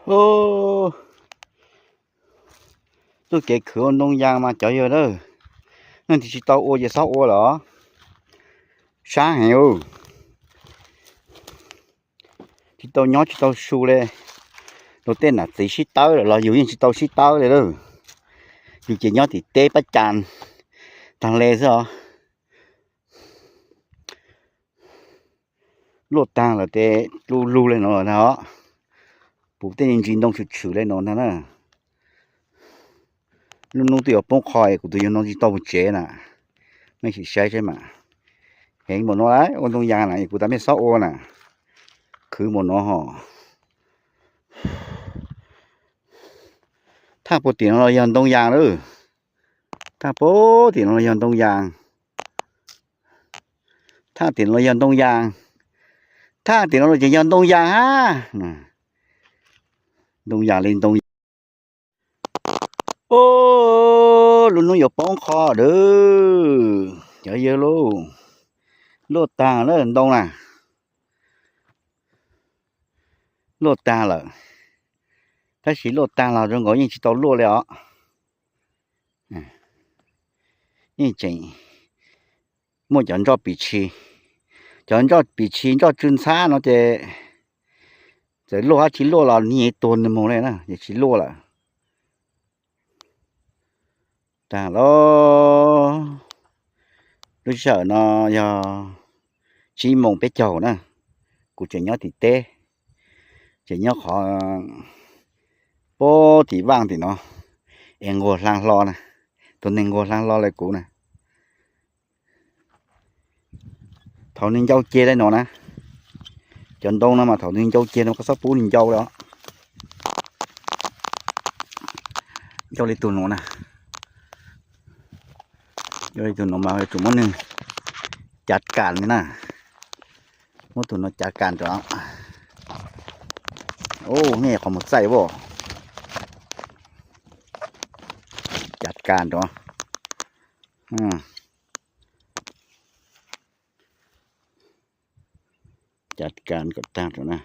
Tuaj kev khwv ua ntoo yas mas cov yawg lawm, nej tsis tau ua ces txhob ua lawm, sab heev. Tsis tau nyob tsis tau su li. Luag tej nam txiv sib tawb lawm los yus yeej tsis tau sib tawb li lawm. Yus ces nyob tim teb pab cas taag le xwb os. Luaj taag lawm ces lu lug le nuav lawm na os. Puv tej ntsis ntoo tshwm tshwm le nuav ntag na. Lub hnub twb yuav poob qho es kuv tus yawg no tsis tau mus tsev na. Nej sim saib saib mas. Heev npaum no ua ntoo yas na, kuv tas mej txhob ua na. Khwv npaum no ho. Thaj puag tim no los yog ntoo yas lawm. Thaj puag tim no los yog ntoo yas. Thaj tim no los yog ntoo yas. Thaj tim no los ces yog ntoo yas hab. Ntoo yas li ntoo yas. Lub hnub yuav poob qho lawm cov yawg lauj. Luaj taag lawm ntoo na. Luaj taag lawm. Tab sis luaj taag los zoo nkaus yeej tsis tau luaj li os. Yeej tseem muaj cov nroj pim tshis, cov nroj pim tshis nroj tsw ntxhab no ces txawm luaj dab tsi luaj los niag tuag nws mus li na, ces tsis luaj lawm. Taag lawm. Lub sij hawm no yog tsib moos peb caug na, kuv tseem nyob tim teb, tseem nyob qhov puag tim vaaj tim no, es nquag hla hlo na, tus neeg nquag hla hlo le kuv na. Thaum nws ncau ceg le no na, cov ntoo no mas thaum nws ncau ceg no koj txhob pub nws ncau li os. Ncau li tus no na, ncau li tus no mas yuav tsum muab nws cav kas na, muab tus no cav kas nrov. Ub, nej qhov mus txaij ua, cav kas nrov, cav kas kom taag rau na.